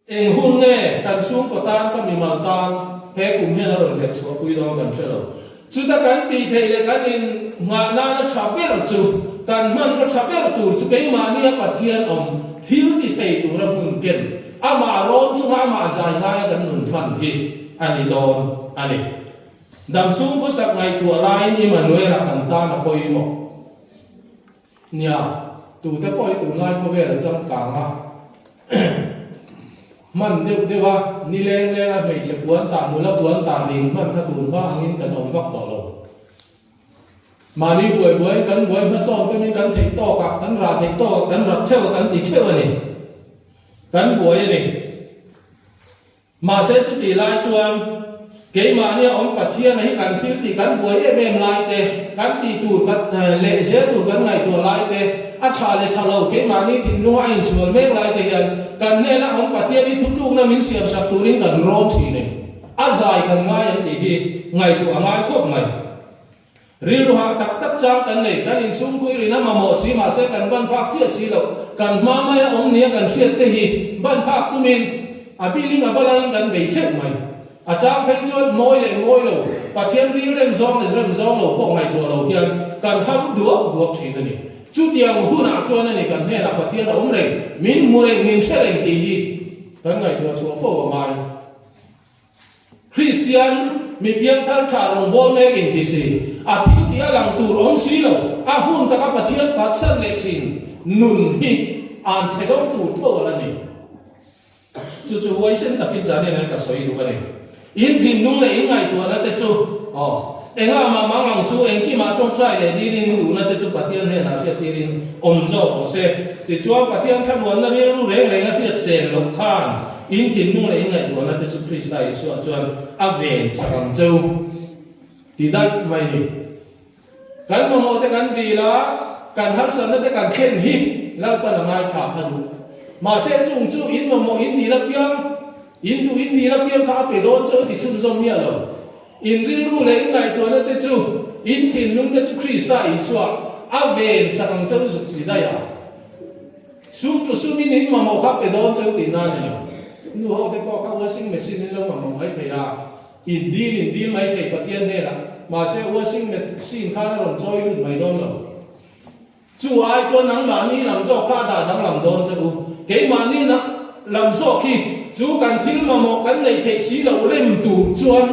Eng hun nge kan chhungkaw tan, ka mimal tan he kum hian a rawn herh chhuahpui dawn kan hre lo. Chuta kan tih theih leh kan in nghah nana tha ber chu, kan hmanraw tha ber tur chu keimahnia Pathian awm thil ti thei tura hmun ken, amah rawn chunga amah zai ngaia kan nun hman hi a ni dawn a ni. Damchhung khawsak ngaihtuah laiin Immanuela kan tan a pawimawh. Nia, tute pawh hi tunlai khawvel a changkang a, hman deuh deuh a, ni leng leng a hmeichhe puan tah, nula puan tah ring hman kha tun hma angin kan awm vak tawh lo. Mahni buai buaiin kan buai hmasawn tumin kan theih tawk a, kan rah theih tawk a, kan rap theuh a, kan ti theuh a ni. Kan buai a ni. Mahse chutih lai chuan keimahnia awm Pathiana hi kan thil tih kan buai em em lai te, kan tih tur kan leh zel tur kan ngaihtuah lai te, a tha leh tha lo keimahni thinlunga a insual mek lai te hian kan hnena awm Pathian hi thutlukna min siamsak turin kan rawn thin em? A zai kan ngai em tih hi ngaihtuah a ngai khawp mai. Rilru hah tak tak chang kan nei, kan inchhungpui rin a mamawh si mahse kan ban phak chiah si loh, kan hma maia awm nia kan hriat te hi ban phak tumin a biling a balain kan bei theuh mai. A chang phei chuan mawi leh mawi lo, Pathian rilrem zawng leh zrem zawng lo pawh ngaihtuah lo hian kan ham duak duak thin a ni. Chutiang hunah chuan a ni kan hnenah Pathian a awm reng, min hmu reng, min hre reng tih hi kan ngaihtuah chhuah fo a ngai. Kristian mi piangthar tha rawngbâwl mek in ti si, a thil tih a lang tur awm si lo, a hun taka Pathian phatsan leh thin nun hi an chhe dawng tur tho a la ni. Chu chu huaisen takin zan hian ka sawi duh a ni. In thinlung leh in ngaihtuahna te chu aw, engah mah mang ang su, engkimah tawngtai leh dilin in duhna te chu Pathian hnenah hriattirin awm zawk rawh se. Tichuan Pathian thlamuanna rilru reng reng a hriat sel loh khan, In thinlung leh in ngaihtuahna te chu Krista Isua chuan a ven sak ang che u ti daih mai ni. Kan mamawh te kan dil a, kan harsatna te kan thlen hi Lalpan a ngaithla a duh. Mahse chung chu in mamawh in dil apiang, in duh in dil apiang kha a pe dawn che u ti chhunzawm miah lo. In rilru leh in ngaihtuahna te chu in thinlung te chu Krista Isua a ven sak ang che u zuk ti daih a. Sum chu sumin in mamawh kha pe dawn cheu tihna a ni lo. Nu ho te pawh kha washing machine in lo mamawh mai thei a, in dil in dil mai thei Pathian hnenah, mahse washing machine khan a rawn chawi lut mai dawn lo. Chu ai chuan nangmahni lam zawk kha a dah danglam dawn che u. Keimahni lam zawk hi chu kan thil mamawh kan neih theih si loh rem tur chuan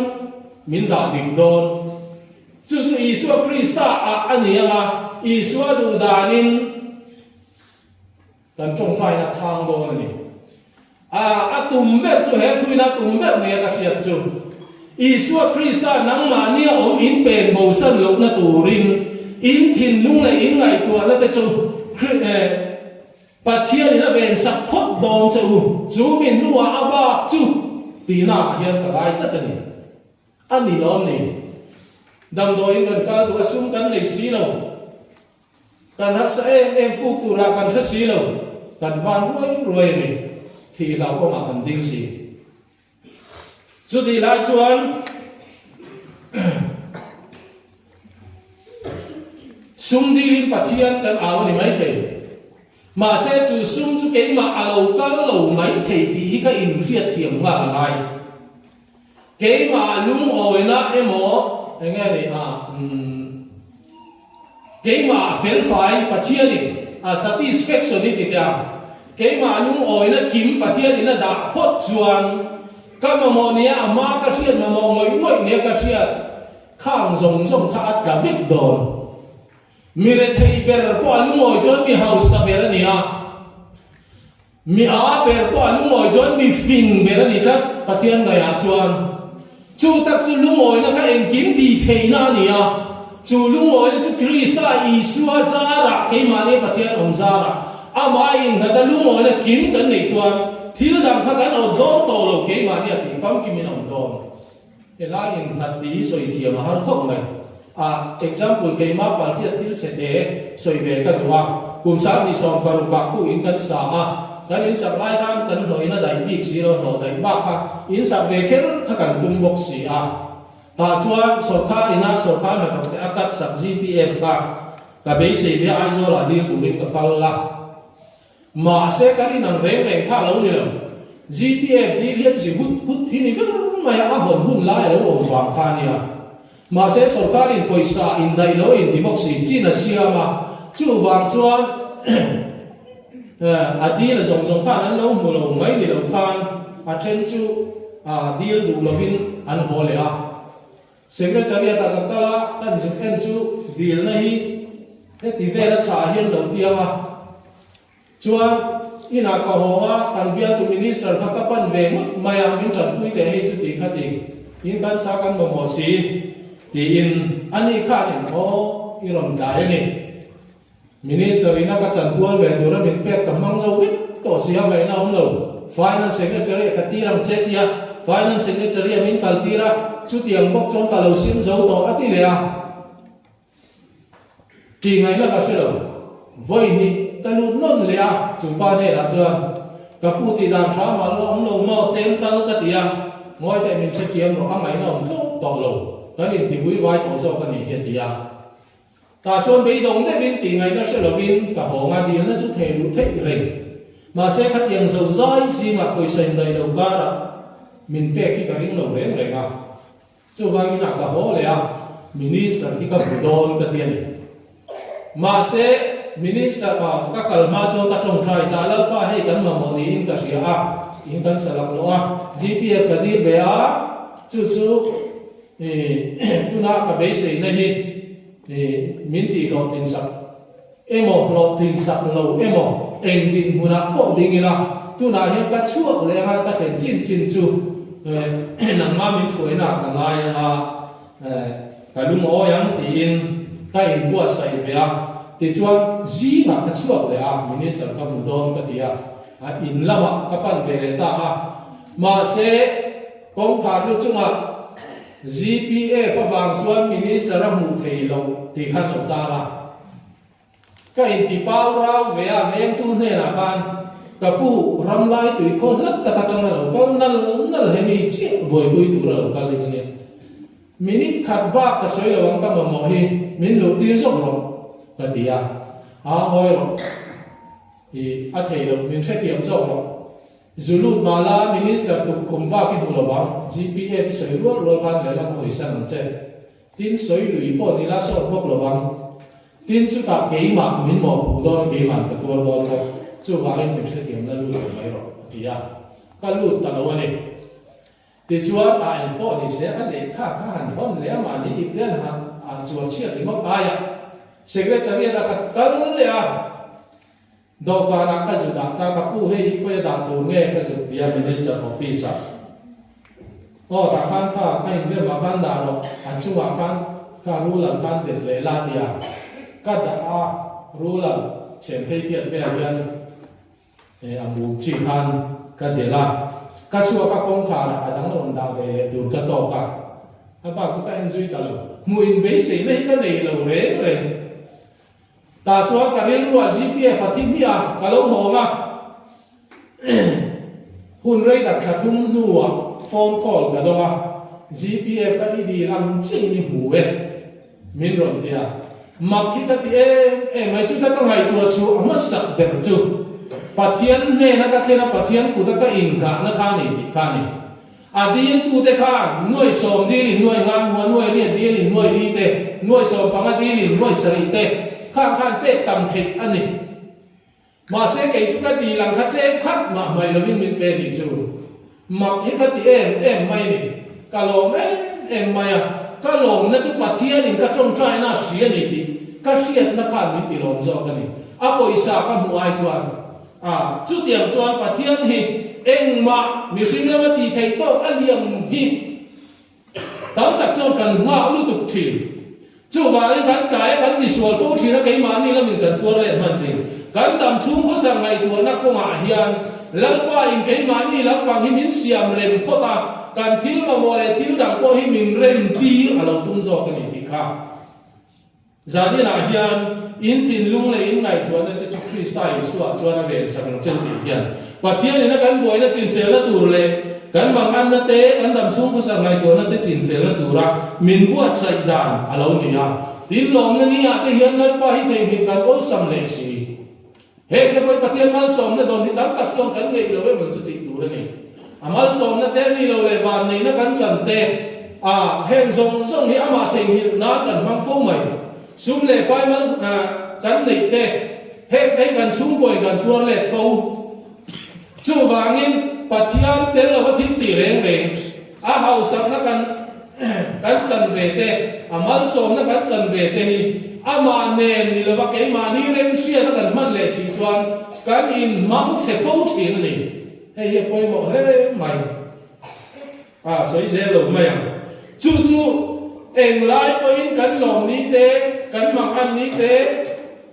min dah dik dawn. Chu chu Isua Krista ah a ni ang a, Isua duh danin, Kan tawngtaina chhang dawn a ni. A, a tum ber chu he thuina tum ber nia ka hriat chu, Isua Krista nangmahnia awm in pen bosan lohna turin in thinlung leh in ngaihtuahna te chu Pathianin a vensak phawt dawn che u, chu mi hnuah a bak chu tihna ah hian ka ngai tlat a ni. A ni lawm ni? Damdawiin kan kal duh a, sum kan nei si lo. Kan harsa em em puk turah kan hre si lo, kan van ruai ruai a ni, thih hlauhawmah kan ding si. Chutih lai chuan sum dilin Pathian kan au a ni maithei. Mahse chu sum chu keimah a lo kal lo maithei tih hi ka inhriatthiam nghal a ngai. Keimah lungawina emaw eng nge ni a umm keimah felfai Pathianin a satisfaction i ti teh ang, keimah lungawina kim Pathianin a dah phawt chuan ka mamawh nia a hma ka hriat mamawh ngawih ngawih nia ka hriat khang zawng zawng kha a tla vek dawn. Mi rethei ber pawh a lungawi chuan mi hausa ber a ni a. Mi a ber pawh a lungawi chuan mi fing ber a ni tlat, Pathian ngaihah chuan. Chu tak chu lungawina kha engkim tih theihna a ni a, chu lungawina chu Krista Isua zarah, keimahni Pathian awm zarah, amah innghat a lungawina kim kan neih chuan thil dang kha kan awt dawn tawh lo, keimahni a tih famkimin a awm dawn. Helai innghat tih hi sawi thiam a har khawp mai. A example keimah palhriat thil chhe te sawi ve ka duh a, kum 2016 ah khu in kan sa a, kan in sak lai khan kan hlawh in a daih bik si lo, hlawh daih bak kha in sak ve kher kha kan tum bawk si a. Tah chuan sawrkar ina sawrkar hnathawk te a cut sak GPF kha ka beisei ve Aizawl ah dil turin ka kal la. Mahse kan inang reng reng kha lo ni lo. GPF dil hian zi hut hut hi ni ber mai a, a hawn hun lai a lo awm vang kha a nia. Mahse sorkarin pawisa indaih lo a inti bawk si, chin a siam a, chuvang chuan a dil zawng zawng khan an lo hmu lo mai ni lo khan a then chu dil duh lovin an haw leh a. Secretariat ah ka kal a, kan zuk en chu dilna hi heti vel a chhah hian lo tiang a. Chuan inah ka haw a, kan bialtu minister kha ka pan ve ngawt mai a, min tanpui teh hei chu tih kha ti in kan sa kan mamawh si tiin ani khanin aw i rawn tlai a ni. Minister ina ka chanpual ve tura min pek ka hmang zo vek tawh si a ngaihna awm lo. Finance Secretary a ka tir ang che tia Finance Secretary a min kal tir a, chutiang bawk chuan ka lo sim zo tawh a ti leh a. Tih ngaihna ka hre lo. Vawi hnih ka lut nawn leh a, chu pa hnenah chuan ka pu tih dan hram ah la awm lo maw tlem tal ka ti a, ngawi teh min hrethiam rawh a ngaihna awm tlawm tawh lo, kan inti vui vai tawh zawk a nih hi a ti a. Tah chuan beidawng deuhin tih ngaihna hre lovin ka hawng a, dilna chu thei luh theih reng. Mahse khatiang zo zai zingah pawisa indaih lo karah min pek hi ka ring lo reng reng a. Chuvangin ah ka haw leh a, Minister hi ka hmu dawn ka ti a ni. Mahse Minister ah ka kal hma chuan ka tawngtai ta, Lalpa hei kan mamawh niin ka hria a, in kan sa lak lawh a, GPF ka dil ve a, chu chu Tuna ka beiseina hi min tih hlawhtlin sak emaw hlawhtlin sak lo emaw eng dinhmunah pawh ding ila tunah hian ka chhuak leh anga ka thlen chin chin chu nangma min hruaina ka ngai anga ka lungawi ang tiin ka inbuatsaih ve a. Tichuan zingah ka chhuak leh a, Minister ka hmu dawn ka ti a, in lamah ka pan ve leh ta a. Mahse. Kawngkhar lu chungah GPF avang chuan Minister a hmuh thei loh tih khan lo tar a. Ka inti pau rau ve a, vengtu hnenah khan ka pu ramlai tui khaw hlat tak atanga lo kal nal nal hemi chiah buaipui tura lo kal ding a nia. Minute khat bak ka sawi lo ang ka mamawh hi min luh tir zawk rawh ka ti a, aa ngawi rawh i a thei loh min hrethiam zawk rawh. Zu lut mah la Minister tukkhum bak i hmu lo vang, GPF i sawi rual rual khan lehlam hawisan ang che. Tin, sawi lui pawh ni la sawt bawk lo vang. Tin, chutah keimah min mawhpuh dawn a keima'n ka tuar dawn bawk. Chuvangin min hrethiam la lut lo mai rawh, a ti a. Ka lut ta lo a ni. Tichuan, a eng pawh ni se, a lehkha kha han hawn leh a mahni ip te an han chuar chhiat ringawt aiah Secretariat a ka kal leh a. Dawhkanah ka zut ah ta ka pu hei hi khawi a dah tur nge ka zut ti a Minister office ah aw tah khan kha a inrem ah khan dah rawh a chungah khan kha rul ang khan delh leh la ti a ka dah a rul ang chhem phei tiat vel hian a mum chi khan ka delh a ka chhuak a kawngkhar ah a dang rawn dah ve leh tur ka tawk a a bak chu ka en zui ta lo hmuh in beiseina hi ka nei lo reng reng. Tah chuan ka rilruah GPF a thi hmiah a, ka lo hawng a. Hun rei tak thla thum hnuah phone call ka dawng a, GPF ka i dil ang chiahin i hmu e, min rawn ti a. Mak hi ka ti em em mai, chuta ka ngaihtuah chhuah a hmasak ber chu Pathian hnena ka thlen a, Pathian kuta ka inghahna kha a ni tih kha a ni. A diltute khan nuai 10 dilin nuai nga hmua, nuai riat dilin nuai li te, nuai 15 dilin nuai 7 te khang khan pek tam theih a ni. Mahse kei chu ka dil ang kha cheng khat mah hmaih lovin min pe nih chu. Mak hi ka ti em em mai ni. Ka lawm em em mai a, ka lawmna chu Pathianin ka tawngtaina a hria ni tih ka hriatna khan min ti lawm zawk a ni. A pawisa ka hmuh ai chuan. A, chutiang chuan Pathian hi engmah mihring lama tih theih tawk a liam hi tam tak chuan kan nghak lutuk thin. Chuvangin kan tlai a kan tisual fo thin a, keimahni lamin kan tuar leh hman thin. Kan dam chhung khawsak ngaihtuahna kawngah hian Lalpa in keimahni lampang hi min siam rem phawt a, kan thil mamawh leh thil dang pawh hi min rem tir a lo tum zawk a ni tih kha. Zaninah hian in thinlung leh in ngaihtuahna te chu Krista Isuaah chuan a vensak ang cheu tih hian Pathianin a kan buaina chinfelna tur leh kan manganna te, kan damchhung khawsak ngaihtuahna te chinfelna tura min buatsaih dan a lo ni a. Tin, lawmna ni ah te hian Lalpa hi theihnghilh kan awlsam leh si. Heng te pawhin Pathian malsawmna dawn hi tam tak chuan kan ngeih lo emaw chu tih tur a ni. A malsawmna te a ni lo leh vanneihna kan chan te, a heng zawng zawng hi amah theihnghilh nan kan hmang fo mai. Sum leh pai mal kan neih te, heng te hi kan chhungkawiin kan tuar let fo. Chuvangin Pathian tel lova thil tih reng reng, a hausakna kan kan chan ve te, a malsawmna kan chan ve te hi amah nen ni lova keimahni remhriat a kan hman leh si chuan kan inhmang chhe fo thin a ni. Hei hi a pawimawh hle mai. A sawi zel lo mai ang. Chu chu englai pawhin kan lawm ni te, kan mangan ni te,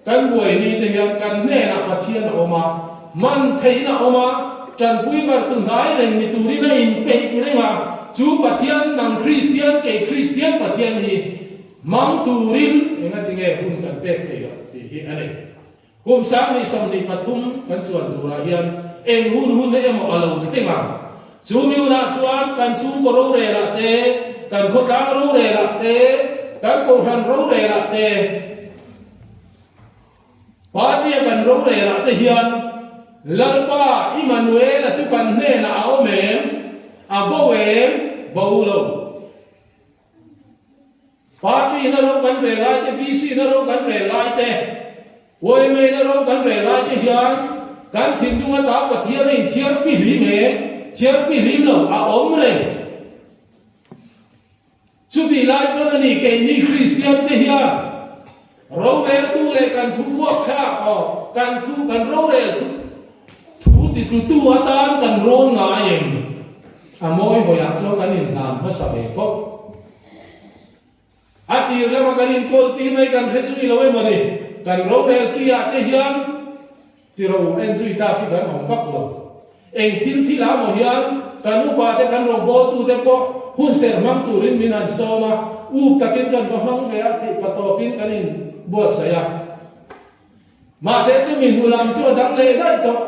kan buai ni te hian kan hnenah Pathian a awm a, man theihin a awm a, tanpui vartu hnai reng ni turin a inpeih reng a, chu Pathian nang Kristian, kei Kristian Pathian hi hmang turin engatinge hun kan pek thei loh tih hi a ni. Kum 2023 kan chuan turah hian eng hun hun emaw a lo thleng ang. Chu mi hunah chuan kan chhungkaw rorelah te, kan khawtlang rorelah te, kan kohhran rorelah te, party-a kan rorelah te hian Lalpa Immanuela chu kan hnenah a awm em? A bo em? Bo lo. Party na ro kan rel lai te, VC na ro kan rel lai te, YMA na ro kan rel lai te hian kan thinlung ata Pathian a inthiar fihlim e, thiar fihlim lo a awm reng. Chutih lai chuan a ni keini Kristian te hian roreltu leh kan thu vuak kha aw kan thu kan rorel thu thu titlutu atan kan rawn ngai em? A mawi hawiah chuan kan inhlan hmasa ve phawt. A tir lama kan inkawl tir mai kan hre zui lo emaw ni? Kan rorel ki ah te hian tiro en zui tlak hi kan awm vak lo. Eng thil thil ah maw hian kan upa te kan rawngbawltu te pawh hun serh hmang turin min han sawm a, up takin kan va hmang ve a tih patawpin kan inbuatsaih a. Mahse chumi hnu lam chu a dang leh daih tawh.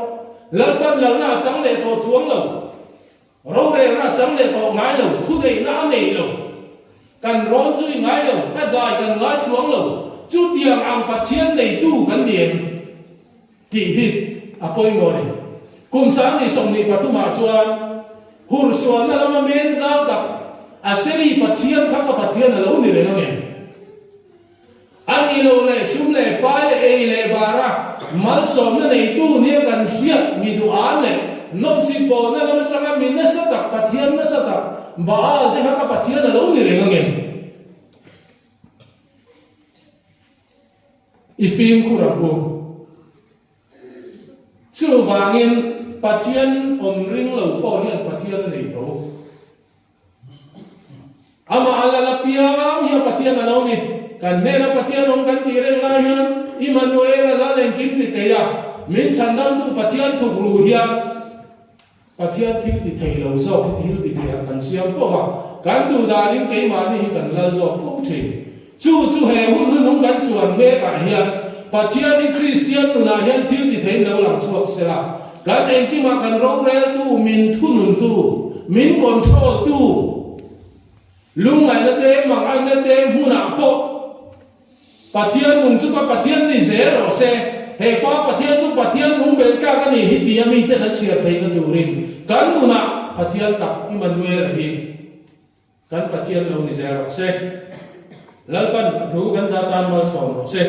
Lalpan lalna a chang leh tawh chuang lo. Rorelna a chang leh tawh ngai lo, thuneihna a nei lo. Kan rawn chu i ngai lo, a zai kan ngai chuang lo. Chutiang ang Pathian neitu kan ni em? Tih hi a pawimawh a ni. Kum 2023 ah chuan hursualna lama men zau tak Aseri Pathian kha ka Pathian a lo ni reng ang em? A nih loh leh sum leh pai leh ei leh bara malsawmna neitu nia kan hriat mi duh-an leh nawmsih pawhna lam atanga mi nasa tak Pathian nasa tak Baal te kha ka Pathian a lo ni reng angem? I fimkhur ang u. Chuvangin Pathian awm ring lo pawh hian Pathian a nei tho. Amah a lal apiang hi a Pathian a lo ni. Kan hnena Pathian awm kan tih reng lai hian Immanuel a lal engkim ti thei a, min chhandamtu Pathian thukru hian Pathian thil ti thei lo zawk hi thil ti theiah kan siam fo va, kan duh danin keimahni hi kan lal zawk fo thin. Chu chu he hun hnuhnung kan chuan mekah hian Pathianin Kristian nunah hian thil ti theiin lo lang chhuak se la, kan engkimah kan roreltu, min thununtu, min control-tu, lungngaihna te, manganna te hmunah pawh Pathian nung chu ka Pathian ni zel rawh se, he pa Pathian chu Pathian nung belh tlak a nih hi tia miten an chhiar theihna turin kan nunah Pathian tak Immanuel-a hi Kan Pathian lo ni zel rawh se. Lalpan a thu kan za tan malsawm rawh se.